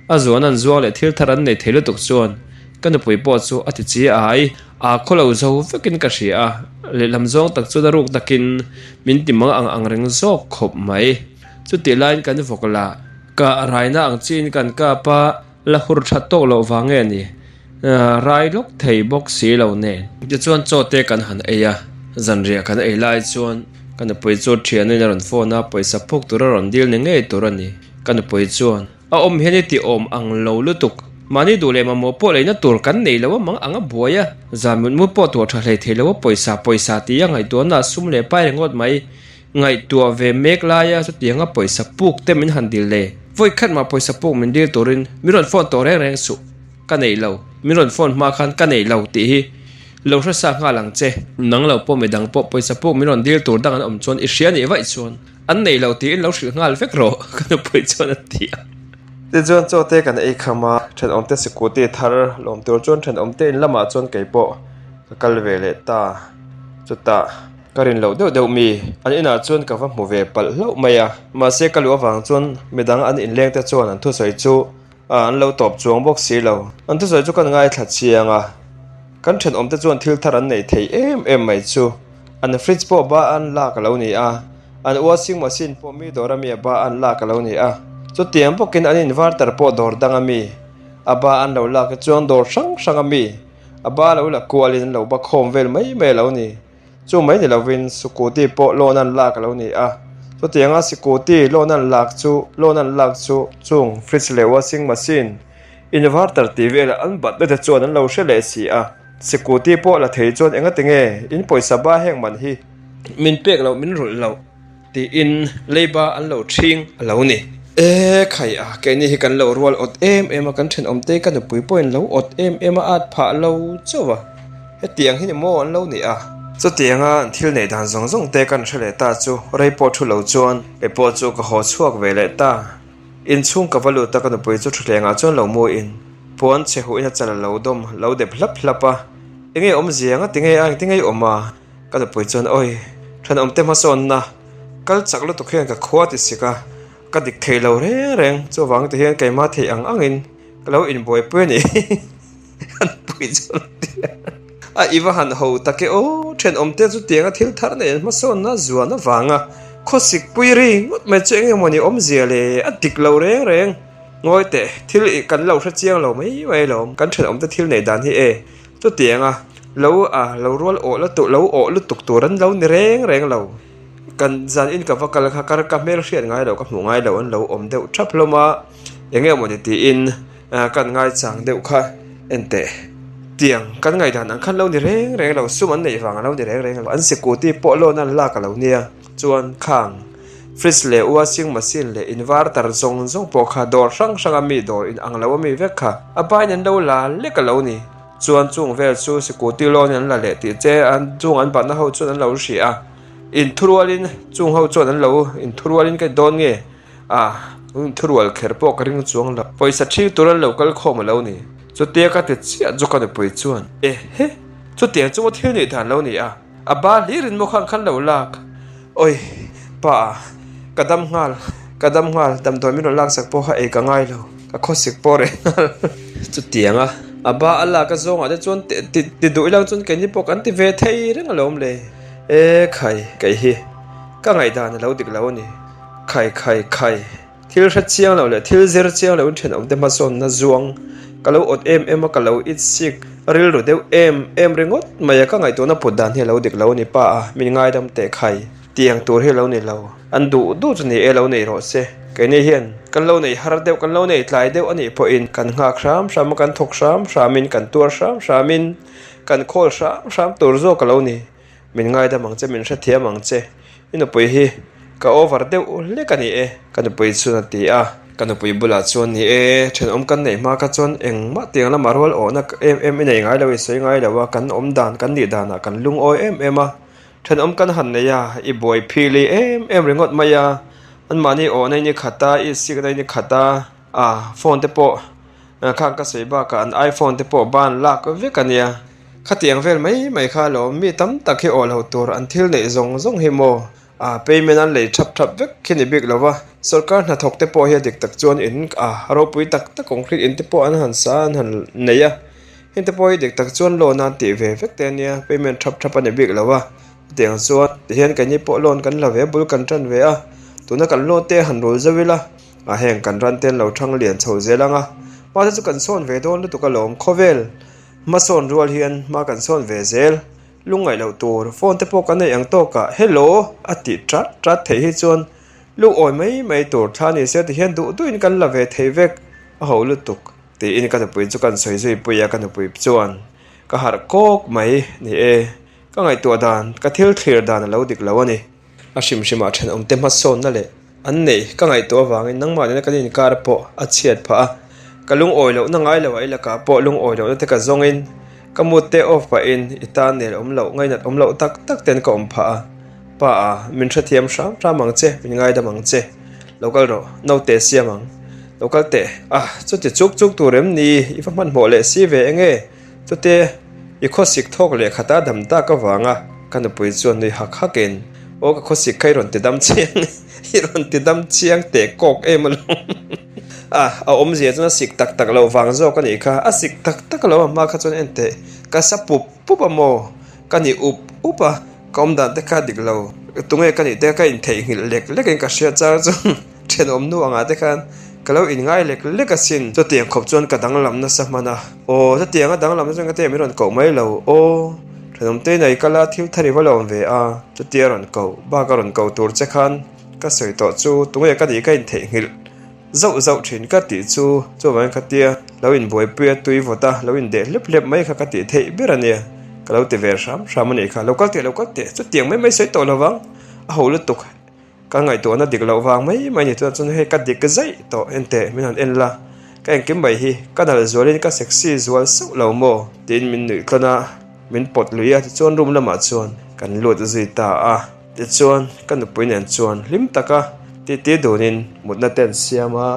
A zuan an zuang leh thil thar an nei thei lutuk chuan ka nupui pawh chu a ti chi ai. A khaw lo zo vekin ka hria a, lehlam zawng tak chuan a ruk takin min ti mang ang ang reng zawk khawp mai. Chutih laiin kan vawk lah ka raina ang chiin kan kap a, la hur that tawk loh vang nge ni? Rai lawk thei bawk si lo nen. Tichuan chaw te kan han ei a, zanriah kan ei lai chuan ka nupui chu thianin a rawn phone a, pawisa phuk tur a rawn dil ni ngei tur a ni. Ka nupui chuan. A awm hian i ti awm ang lo lutuk. Mahni duh leh mamawh pawh leina tur kan nei lo a mang ang a buai a. Zan mutmu pawh tuah tha hlei thei lo a pawisa pawisa tih a ngaihtuahna sum leh pai ringawt mai. Ngaihtuah ve mek laia chutianga pawisa puk te min han dil le. Vawi khat mah pawisa puk min dil turin min rawn phone tawh reng reng suh. Ka nei lo. Min rawn phone hma khan ka nei lo tih hi lo hre sa nghal ang che. Nang lo pawh midang pawh pawisa puk min rawn dil tur dang an awm chuan i hria nih vaih chuan. An nei lo tiin lo hrilh nghal vek rawh, ka nupui chuan a ti a. Tichuan chaw te kan ei kham a, thenawmte sikuti thar lawm tur chuan thenawmte in lamah chuan kei pawh ka kal ve leh ta. Chutah ka rin loh deuh deuh mi an inah chuan ka va hmu ve palh hlauh mai a. Mahse ka luh avang chuan midang an inleng te chuan an thusawi chu an lo tawp chuang bawk si lo. An thusawi chu kan ngaithla chiang a, kan thenawmte chuan thil thar an neih theih em em mai chu. An fridge pawh ba an lak a lo ni a, an washing machine pawh mi dawr ami a ba an lak a lo ni a. Chutiang bawkin an inverter pawh dawr dang ami a ba an lo lak hi chuan dawr hrang hrang ami a ba lo la kualin an lo ba khawm vel mai mai a lo ni. Chu mai ni lovin sukuti pawh loan an lak a lo ni a. Chutianga sikuti loan an lak chu loan an lak chu chung fridge leh washing machine, inverter tih velah an batna te chuan an lo hre leh si a. Sikuti pawh la thei chuan engati nge in pawisa ba heng man hi min pek loh min rulh loh tiin leiba an lo ṭhing a lo ni. E khai a, keini hi kan lo rual awt em em a, kan ṭhenawmte ka nupui pawhin lo awt em em a, at phah lo chauh a, hetiang hi ni maw an lo ni a. Chutianga an thil neih dan zawng zawng te kan hre leh ta chu rei pawh thu lo chuan kei pawh chu ka haw chhuak ve leh ta. Inchhung ka va lut a, ka nupui chu thutthlengah chuan lo mu in puan chhe huh in a chal a lo dawm lo dep hlap hlap a, enge awmzia nga tinge a engtinge i awm a? Ka nupui chuan awi thenawmte hmasawnna kal chak lutuk hian ka khua ti sik a, ka dik thei lo reng reng chuvang te hian keimah theih ang angin ka lo inbuaipui a ni. Ka nupui chuan a ti a, a i va han ho tak e aw, thenawmte chu tianga thil thar nei an hmasawnna zuan avanga khawsik pui ri ngawt mai chu eng emaw ni awmzia le, a dik lo reng reng. Ngawi teh, thil i kan lo hre chiang lo mai mai alawm, kan thenawmte thil neih dan hi e, chutianga lo a lo rual awh la lo awh lutuk tur an lo ni reng reng lo. Kan zan in ka va kal kha kar ka hmel hriat ngai lo ka hmuh ngai lo an lo awm deuh thap hlawm a, eng emaw ni tiin kan ngaichang deuh kha en teh. Tiang kan ngaihdan ang khan lo ni reng reng lo, sum an neih vang a lo ni reng reng lo, an sikuti pawh loan an lak a lo nia, chuan khang. Fridge leh washing machine leh inverter zawng zawng pawh kha dawr hrang hranga mi dawr in ang lo a mi vek kha a bain an lo la lek a lo ni. Chuan chung vel chu sikuti loan in an la leh tih che an chung an batna ho chuan an lo hria a, inthurualin chung ho chuan an lo inthurualin ka dawn nge a, inthurual kher pawh ka ring chuang lo. Pawisa thing tur an lo kal khawm a lo ni. Chutia ka ti chiah chu ka nupui chuan, Ehe, chutiang chu maw thil nih dan lo ni a? A ba hlir in maw khan khan lo lak. Oi, pa, ka dam nghal, ka dam nghal, damdawi min rawn lak sak pawh kha ei ka ngai lo, ka khawsik pawh reh nghal. Chutiang a, a ba a lak a zawngah te chuan ti ti duh ilang chuan keini pawh kan ti ve thei reng alawm le. E khai, kei hi ka ngaihdan a lo dik lo a ni. Khai khai khai. Thil hre chiang lo leh thil zir chiang lo in thenawmte hmasawnna zuang ka lo awt em em a, ka lo it sik rilru deuh em em ringawt mai a, ka ngaihtuahna put dan hi a lo dik lo a ni pa a, min ngaidam teh khai tiang tur hi a lo ni lo, an duh duh chu ni e lo nei rawh se, keini hian kan lo nei har deuh kan lo nei tlai deuh a nih pawhin kan nghak hram hram a, kan thawk hram hramin kan tuar hram hramin kan khawl hram hram tur zawk a lo ni. Min ngaidam ang che, min hrethiam ang che. I nupui hi ka over deuh hlek a ni e, ka nupui chuan a ti a. Ka nupui bulah chuan ni e, thenawm kan neih hma kha chuan engmah tiang lamah rual awhna em em i nei ngai lo, i sawi ngai lo a, kan awm dan, kan nih danah kan lungawi em em a. Thenawm kan han nei a, i buai phili em em ringawt mai a, anmahni awhna in i khat a, i sikna in i khat a, a phone te pawh khang ka sawi bakah an iphone te pawh ban lak vek a nia. Khatiang vel mai mai kha alawm, mi tam tak hi awh lo tur an thil neih zawng zawng hi maw? A payment an lei thap thap vek khi ni bik lo va, sorkar hnathawk te pawh hi a dik tak chuan in a ropui tak tak concrete in te pawh an han sa an han nei a, heng te pawh hi dik tak chuan loan an tih ve vek te a nia, payment thap thap a ni bik lo va, chutiang chuan tihian keini pawh loan kan la ve a, bul kan tan ve a, tuna kan loan te han rul zauh ila a heng kan ran te an lo thang lian chho zel ang a, mahse chu kan sawn ve dawn lutuk alawm khawvel. Hmasawn rual hian hma kan sawn ve zel, lungngaih loh tur, phone te pawh kan neih ang tawkah hello a tih chat chat theih hi chuan lungawi mai mai tur thla ni se tihian duh duhin kan la ve thei vek a ho lutuk tiin ka nupui chu kan sawi zui pui a, ka nupui chuan ka harh kawk mai ni e, ka ngaihtuah dan, ka thil thlir dan a lo dik lo a ni. A hrim hrimah thenawmte hmasawnna leh an neih ka ngaihtuah avangin nangmah nena kan inkar pawh a chhiat phah a, ka lungawi lohna ngai lo ah i lakah pawh lungawi lohna te ka zawngin ka mood te off pahin i tan nel awm loh ngainat awm loh tak tak ten ka awm phah a, Pa a, min hrethiam hram hram ang che, min ngaidam ang che, lo kal rawh, naute siam ang, lo kal teh, ah chuti chuk chuk tur em ni, i va hmanhmawh leh si ve enge? Chute, i khawsik thawk leh khata dam tak avanga ka nupui chuan nui hak hakin, Aw ka khawsik kha i rawn ti dam chiang, i rawn ti dam chiang teh kawk em alawm. A, a awmzia chuan a sik tak tak loh vang zawk a nih kha, a sik tak tak lo a hma kha chuan en teh, ka sa pup pup a maw, ka ni up up a, ka awm dan te kha dik lo, tunge ka nih te ka intheihnghilh lek lekin ka hria chang chuan. Thenawm nu angah te khan ka lo inngai lek lek asin. Chutiang khawp chuan ka danglam nasa hman a. Aw, chutiang a danglam na chuan ka te min rawn koh mai lo. Aw, thenawm te inai kal a, thil thar i va lo awm ve a. Chutia rawn koh, bak a rawn koh tur che khan ka sawi tawh chu tunge ka nih ka intheihnghilh zauh zauh thin ka tih chu. Chuvangin khatia lo inbuaipui a tui vawt a, lo indeh hlep hlep mai kha ka tih theih ber a nia. Ka lo ti ve hram hram a nih kha. Lo kal teh, lo kal teh, chutiang mai mai sawi tawh lo vang, a ho lutuk. Ka ngaihtuahna dik loh vang mai mai ni chuan chuan hei ka dik zaih tawh en teh min han en la, ka engkim mai hi ka nalh zualin ka sexy zual sauh lo maw tiin min nuih tlawn a, min pawt lui a tichuan room lamah chuan kan lut zui ta a, tichuan ka nupui nen chuan hlim taka titi dunin mutna te an siam a.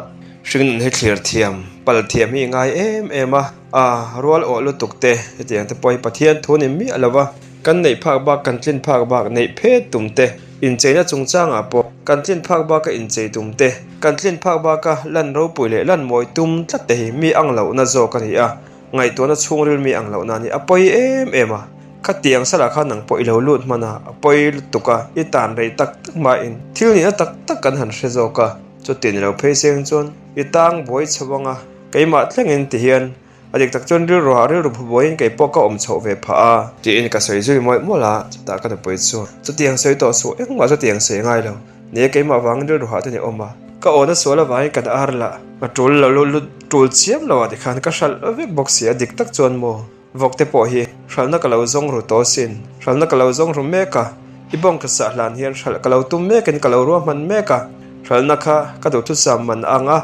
Hringnun hi thlir thiam, pal thiam hi i ngai em em a, a rual awh lutuk te hetiang te pawh hi Pathian thu ni miah lo va, Kan neih phak bak kan tlin phak bak neih phet tum te, incheina chungchangah pawh kan tlin phak baka inchei tum te, kan tlin phak baka lan ropui leh lan mawi tum tlat te hi mi ang lohna zawk a ni a, ngaihtuahna chhungril mi ang lohna a ni. A pawi em em a, khatiang salah khan nang pawh i lo lut hman a, a pawi lutuk a, i tan rei tak tak hmain thil nihna tak tak kan han hre zawk a, chuti ni lo phei seng chuan i tang buai chho ang a, keimah thlengin ti hian A dik tak chuan rilru ah rilru phu buaiin kei pawh ka awm chhoh ve phah a. Tiin ka sawi zui mawlh mawlh a, chutah ka nupui chuan, Chutiang sawi tawh suh, engmah chutiang sawi ngai lo. Ni e, keimah vangin rilru hah te ni awm a. Ka awna sual avangin kan ar lah ka tul lo lut tul chiam lo ah tikhan ka hralh vek bawk si a, dik tak chuan maw vawk te pawh hi hralhna ka lo zawng ru tawh sin, hralhna ka lo zawng ru mek a. I bawng tha sah hlan hian hralh ka lo tum mekin ka lo ruahman mek a, hralhna kha ka duhthusam man ang a,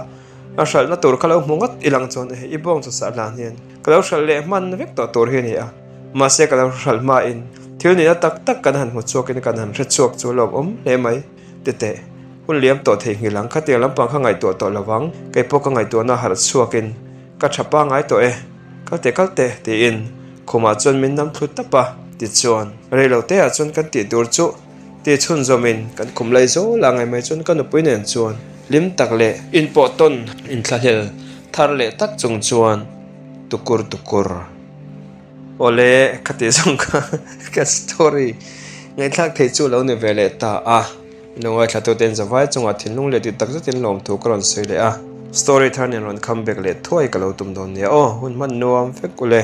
a hralhna tur kha lo hmu ngawt i lang chuan i bawng tha sah hlan hian ka lo hralh leh hman vek tawh tur hi a ni a, mahse ka lo hralh hmain thil nihna tak tak kan han hmu chhuakin kan han hre chhuak chu a lawmawm hle mai. Titeh, hun liam tawh theihnghilh ang, khatiang lampang kha ngaihtuah tawh lo vang, kei pawh ka ngaihtuahna harh chhuakin ka tha pangngai tawh e, kal teh kal teh tiin khumah chuan min nam thlu tap a. Tichuan, reilo teah chuan kan tih tur chu ti chhunzawmin kan khum lai zawl a ngai mai chuan ka nupui nen chuan hlim tak leh inpawh tawn inthlahlel thar leh tak chung chuan tukur tukur. Awle, khati zawng kha ka story ngaihthlak thei chu lo ni ve leh ta a. Ilo ngaithla tu ten zavai chungah thinlung leh tih tak zetin lawmthu ka rawn sawi leh a. Story thar nen rawn comeback leh thuai ka lo tum dawn nia aw, hun hman nuam vek ule.